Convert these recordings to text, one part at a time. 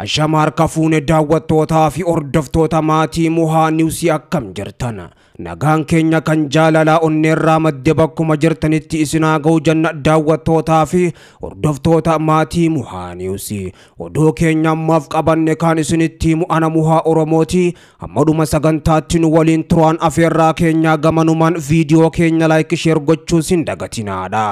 Ashama harka fuune daawwattootaa fi hordoftoota maatii Muhaa Niwusii akkam jirtan? Nagaan keenya kan jaalalaa onneerraa madde bakkuma jirtanitti isinaa ga'u janna daawwattootaa fi hordoftoota maatii Muhaa Niwusii. Oduu keenya ammaaf qabanne kan isinitti himu ana Muhaa Oromooti. Amma dhuma sagantaatti nu waliin turaan afeerraa keenyaa gamanumaan viidiyoo keenya laayik sheer gochuus hin dagatinaadha.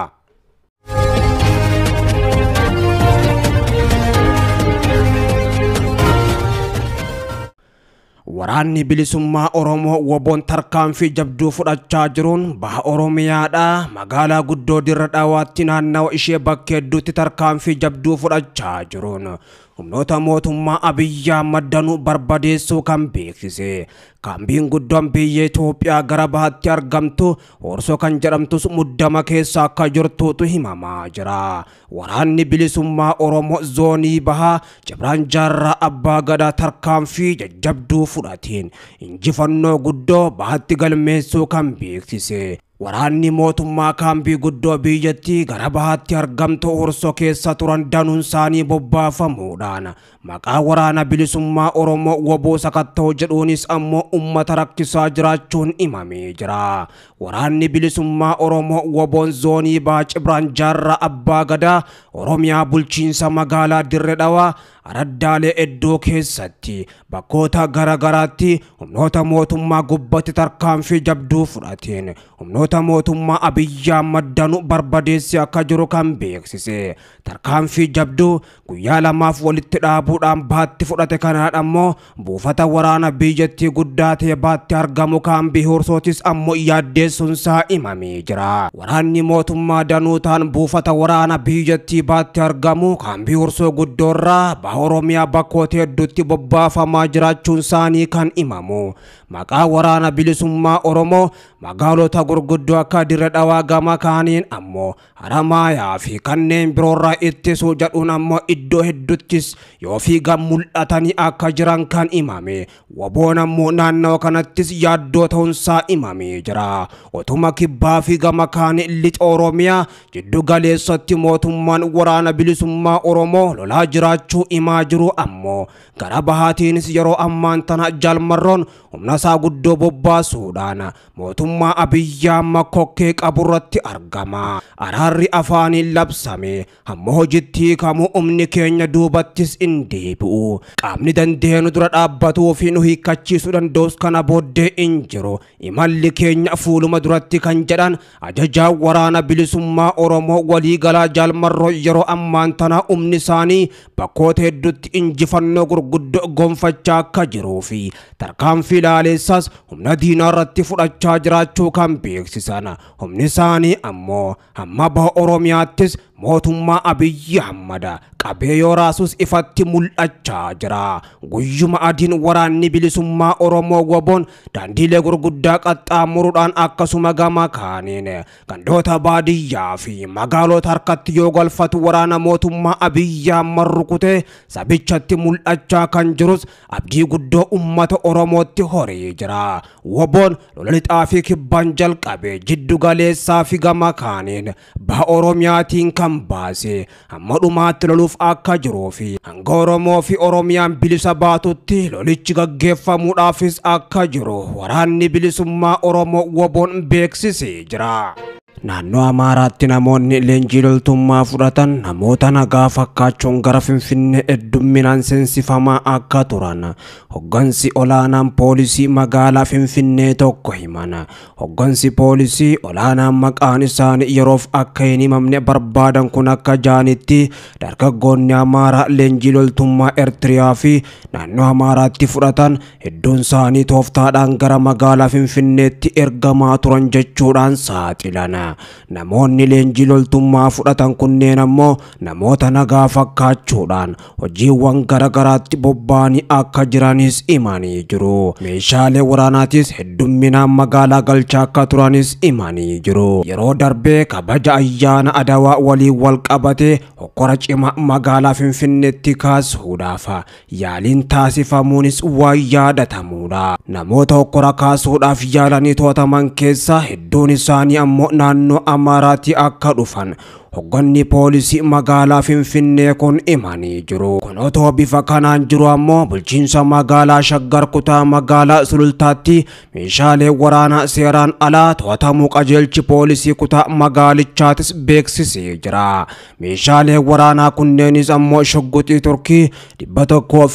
Waraanni bilisummaa Oromoo woboon tarkaanfii jabduu fudhachaa jiruun baha Oromiyaadha. Magaalaa guddoo Dirra Dhawaatti naannawa ishee bakka hedduutti tarkaanfii jabduu fudhachaa jiruun humnoota mootummaa Abiyyi Ahmad danuu barbadeessuu kan beeksise. Kaambiin guddoon biyya Itoophiyaa gara bahaatti argamtu Horsoo kan jedhamtus muddama keessa akka jirtuutu himamaa jira. Waraanni bilisummaa Oromoo zoonii bahaa Cibraan Jaarraa Abbaa Gadaa tarkaanfii jajjabduu fudhateen injifannoo guddoo bahatti galmeessuu kan beeksise. Waraanni mootummaa kaambii guddoo biyyattii gara bahaatti argamtu Horsoo keessa turan danuun isaanii bobbaafamuudhaan maqaa waraana bilisummaa Oromoo woboo sakatta'u jedhuunis ammoo uummata rakkisaa jiraachuun himamee jira. Waraanni bilisummaa Oromoo woboon zoonii bahaa Cibraan Jaarraa Abbaa Gadaa Oromiyaa bulchiinsa magaalaa Dirre Dhawaa araddaalee iddoo keessatti bakkoota garagaraatti humnoota mootummaa gubbatti tarkaanfii jabduu fudhateen humnoota mootummaa Abiyyi Ahmad danuu barbadeessee akka jiru kan beeksise. Tarkaanfii jabduu guyyaa lamaaf walitti dhaabuudhaan baatti fudhate kanaan ammoo buufata waraana biyyattii guddaa ta'e baatti argamu kaambii Horsootis ammoo yaaddeessuun isaa himamee jira. Waraanni mootummaa danuu ta'an buufata waraana biyyattii baatti argamu kaambii Horsoo guddoorraa baha Oromiyaa bakkoota hedduutti bobbaafamaa jiraachuun isaanii kan himamu. Maqaa waraana bilisummaa Oromoo magaalota gurguddoo akka Dirre Dhawaa gama kaaniin ammoo Haramaayaa fi kanneen biroorraa ittisuu jedhuun ammoo iddoo hedduuttis yoo fiigan mul'atanii akka jiran kan himame. Woboon ammoo naannoo kanattis yaaddoo ta'uunsaa himamee jira. Otuma kibbaa fi gama kaaniin lixa Oromiyaa jiddu galeessatti mootummaan waraana bilisummaa Oromoo lolaa jiraachuu himaa jiru ammoo gara bahaatiinis yeroo ammaan tana Jaalmarroon humna isaa guddoo bobbaasuudhaan mootummaa Abiyyi Ahmad kokkee qaburratti argama. Araarri afaaniin labsame hamma hojiitti hiikamu humni keenya duubattis hin deebi'u. Qaamni dandeenu dura dhaabbatuu fi nu hiikkachiisuu danda'us kana booddee hin jiru. Imalli keenya fuuluma duratti kan jedhan ajajaa waraana bilisummaa Oromoo waliigalaa Jaalmarroo yeroo ammaan tana humni isaanii bakkoota hedduutti injifannoo gurguddoo gonfachaa akka jiruu fi tarkaanfii laaleessaas humna diinaa irratti fudhachaa jiraachuu kan beeksisan. Humni isaanii ammoo hamma baha Oromiyaattis mootummaa Abiyyi Ahmad qabee yoo raasus ifatti mul'achaa jira. Guyyuma adiin waraanni bilisummaa Oromoo woboon daandiilee gurguddaa qaxxaamuruudhaan akkasuma gama kaaniin gandoota baadiyyaa fi magaalota harkatti yoo galfatu waraana mootummaa Abiyyi Ahmad rukutee sabichatti mul'achaa kan jirus abdii guddoo uummata Oromootti horee jira. Woboon lola lixaa fi kibbaan jalqabe jiddu galeessaa fi gama kaaniin baha Oromiyaatiin kan baase hamma dhumaatti loluuf akka jiruu fi hanga Oromoo fi Oromiyaan bilisa baatutti lolichi gaggeeffamuudhaafis akka jiru waraanni bilisummaa Oromoo woboon beeksisee jira. Naannoo Amaaraatti namoonni leenjii loltummaa fudhatan namoota nagaa fakkaachuun gara Finfinnee heddumminaan seensifamaa akka turan hoggansi olaanaan poolisii magaalaa Finfinnee tokko himan. Hoggansi poolisii olaanaan maqaan isaanii yeroof akka hin himamne barbaadan kun akka jaanitti dargaggoonni Amaaraa leenjii loltummaa Eertiriyaa fi naannoo Amaaraatti fudhatan hedduun isaanii tooftaadhaan gara magaalaa Finfinneetti ergamaa turan jechuudhaan saaxilan. Namoonni leenjii loltummaa fudhatan kunneen ammoo namoota nagaa fakkaachuudhaan hojiiwwan garagaraatti bobba'anii akka jiranis himanii jiru. Meeshaalee waraanaatis heddumminaan magaalaa galchaa akka turanis himanii jiru. Yeroo darbee kabaja ayyaana Adawaa waliin wal qabate hokkora cimaa magaalaa Finfinneetti kaasuudhaaf yaaliin taasifamuunis waan yaadatamuudha. Namoota hokkora kaasuudhaaf yaalanii to'ataman keessaa hedduun isaanii ammoo naannoo Amaaraatti akka dhufan hogganni poolisii magaalaa Finfinnee kun himanii jiru. Kun otoo bifa kanaan jiru ammoo bulchiinsa magaalaa Shaggar kutaa magaalaa Sulultaatti meeshaalee waraanaa seeraan alaa to'atamuu qajeelchi poolisii kutaa magaalichaatis beeksisee jira. Meeshaalee waraanaa kunneenis ammoo shugguxii Turkii 101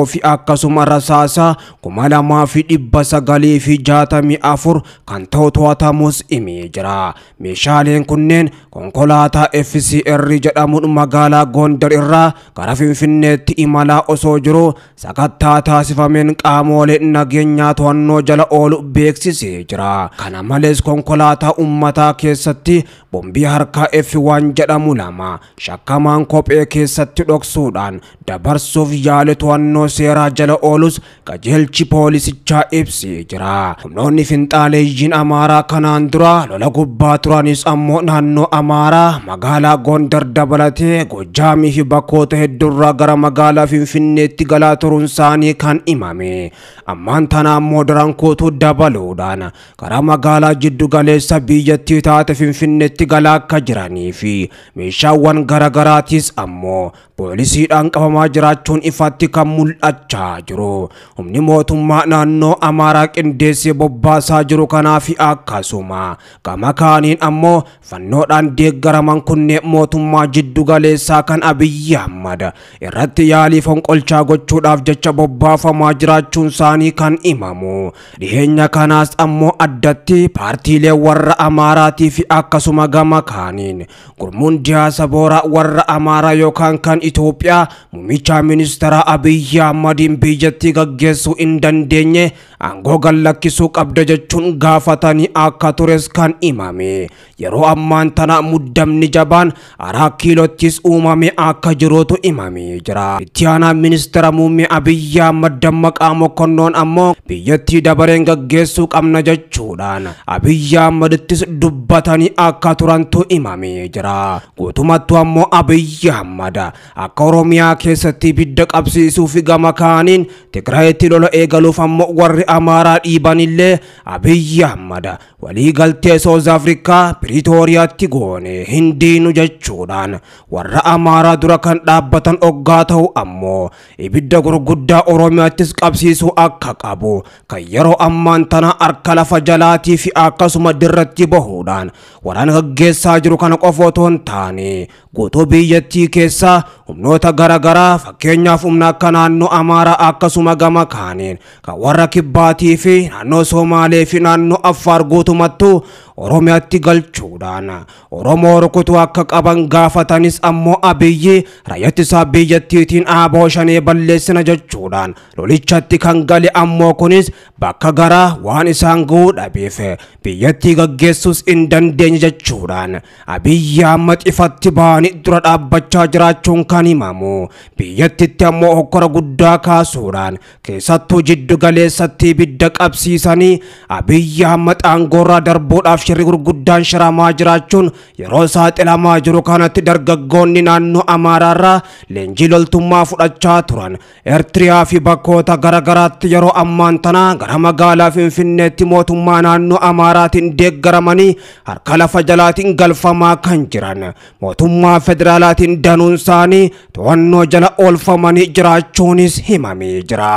fi akkasuma rasaasa 2964 kan ta'u to'atamus himee jira. Meeshaaleen kunneen konkolaataa FCR jedhamuun magaalaa Gondar irraa gara Finfinneetti imalaa osoo jiru sakattaa taasifameen qaamolee nageenyaa to'annoo jala oolu beeksisee jira. Kana malees konkolaataa uummataa keessatti bombii harkaa F1 jedhamu lama shakkamaan kophee keessatti dhoksuudhaan dabarsuuf yaale to'annoo seeraa jala oolus qajeelchi poolisichaa ibsee jira. Humnoonni finxaaleeyyiin Amaaraa kanaan dura lola gubbaa turanis ammoo naannoo Amaaraa magaalaa Gondar dabalatee Gojaamii fi bakkoota hedduurraa gara magaalaa Finfinneetti galaa turuun isaanii kan himame. Ammaan tana ammoo daran kuutuu dabaluudhaan gara magaalaa jiddu galeessa biyyattii taate Finfinneetti galaa akka jiranii fi meeshaawwan garaagaraatis ammoo poolisiidhaan qabamaa jiraachuun ifatti kan mul'achaa jiru. Humni mootummaa naannoo Amaaraa qindeessee bobbaasaa jiru kanaaf akkasuma gama kaaniin ammoo fannoodhaan deeggaraman kunneen mootummaa jiddu galeessaa kan Abiyyi Ahmad irratti yaalii fonqolchaa gochuudhaaf jecha bobbaafamaa jiraachuun isaanii kan himamu. Dhiheenya kanaas ammoo addatti paartiilee warra Amaaraatii fi akkasuma gama kaaniin gurmuun diyaaspooraa warra Amaaraa yookaan kan Itoophiyaa muummicha ministeera Abiyyi Ahmadiin biyyattii gaggeessuu hin dandeenye aangoo gallakkisuu qabda jechuun gaafatanii akka tures kan himame. Yeroo ammaan tana muddamni jabaan 4 kiiloottis uumame akka jirutu himamee jira. Itti aanaa ministeera muummee Abiyyi Ahmad Dammaqaa Mokonnoon ammoo biyyattii dabareen gaggeessuu qabna jechuudhaan Abiyyi Ahmadittis dubbatanii akka turantu himamee jira. Guutumattuu ammoo Abiyyi Ahmad akka Oromiyaa keessatti ibidda qabsiisuu fi gama kaaniin Tigraayitti lola eegaluuf ammoo warri Amaaraa dhiibanillee Abiyyi Ahmad waliigaltee Soos Afrikaa Piriitooriyaatti goone hin diinu jechuudhaan warra Amaaraa dura kan dhaabbatan oggaa ta'u ammoo ibidda gurguddaa Oromiyaattis qabsiisuu akka qabu kan yeroo ammaan tana harka lafa jalaatii fi akkasuma dirratti bahuudhaan waraana gaggeessaa jiru kana qofa otoo hin taane guutuu biyyattii keessaa humnoota garaagaraa fakkeenyaaf humna akka naannoo Amaaraa akkasuma gama kaaniin kan warra Kibbaatii fi naannoo Somaalee fi naannoo Affaar guutumattuu Oromiyaatti galchuudhaan Oromoo rukutuu akka qaban gaafatanis ammoo Abiyyi raayyaa ittisaa biyyattiitiin aaboo shanee balleessina jechuudhaan lolichatti kan gale ammoo kunis bakka garaa waan isaan ga'uu dhabeef biyyattii gaggeessuus hin dandeenye jechuudhaan Abiyyi Ahmad ifatti ba'anii dura dhaabbachaa jiraachuun kan himamu. Biyyattitti ammoo hokkora guddaa kaasuudhaan keessattuu jiddu galeessatti ibidda qabsiisanii Abiyyi Ahmad aangoorraa darbuudhaaf shirri gurguddaan shiramaa jiraachuun yeroo saaxilamaa jiru kanatti dargaggoonni naannoo Amaaraarraa leenjii loltummaa fudhachaa turan Eertiriyaa fi bakkoota garaagaraatti yeroo ammaan tana gara magaalaa Finfinneetti mootummaa naannoo Amaaraatiin deeggaramanii harka lafa jalaatiin galfamaa kan jiran mootummaa federaalaatiin danuun isaanii to'annoo jala oolfamanii jiraachuunis himamee jira.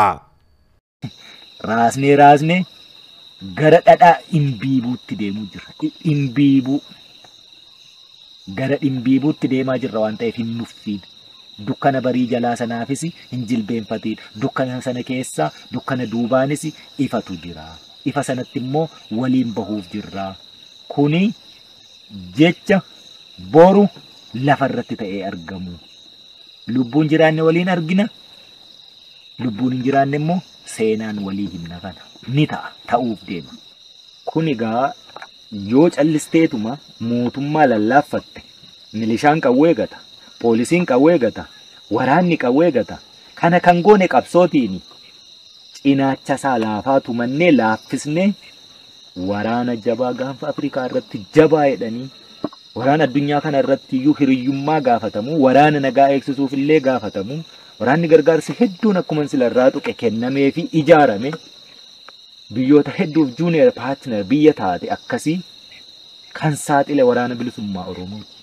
Raasnee raasnee gara dhadhaa dhimbiibuutti deemuu jirra. Dhimbiibuu gara dhimbiibuutti deemaa jirra waan ta'eef hin nuffiin. Dukkana barii jalaa sanaafis hin jilbeenfatiin. Dukkana sana keessa dukkana duubaanis ifatu jira. Ifa sanatti immoo waliin bahuuf jirra. Kuni jecha boru lafarratti ta'ee argamu. Lubbuun jiraanne waliin argina. Lubbuun hin jiraanne immoo seenaan walii himna kana. Ni ta'a ta'uuf deema. Kun egaa yoo callisteetuma mootummaa lallaaffatte milishaan qawwee gata, poolisiin qawwee gata, waraanni qawwee gata. Kana kan goone qabsootiin cinaacha isaa laafaa tumannee laaffisnee waraana jabaa gaanfa Afrikaa irratti jabaa jedhanii waraana addunyaa kana irratti iyyuu hiriyyummaa gaafatamu, waraana nagaa eegsisuuf illee gaafatamu, waraanni gargaarsi hedduun akkuma sila irraa tuqe kennamee fi ijaarame biyyoota hedduuf junior partner biyya taate akkasii kan saaxile waraana bilisummaa Oromooti.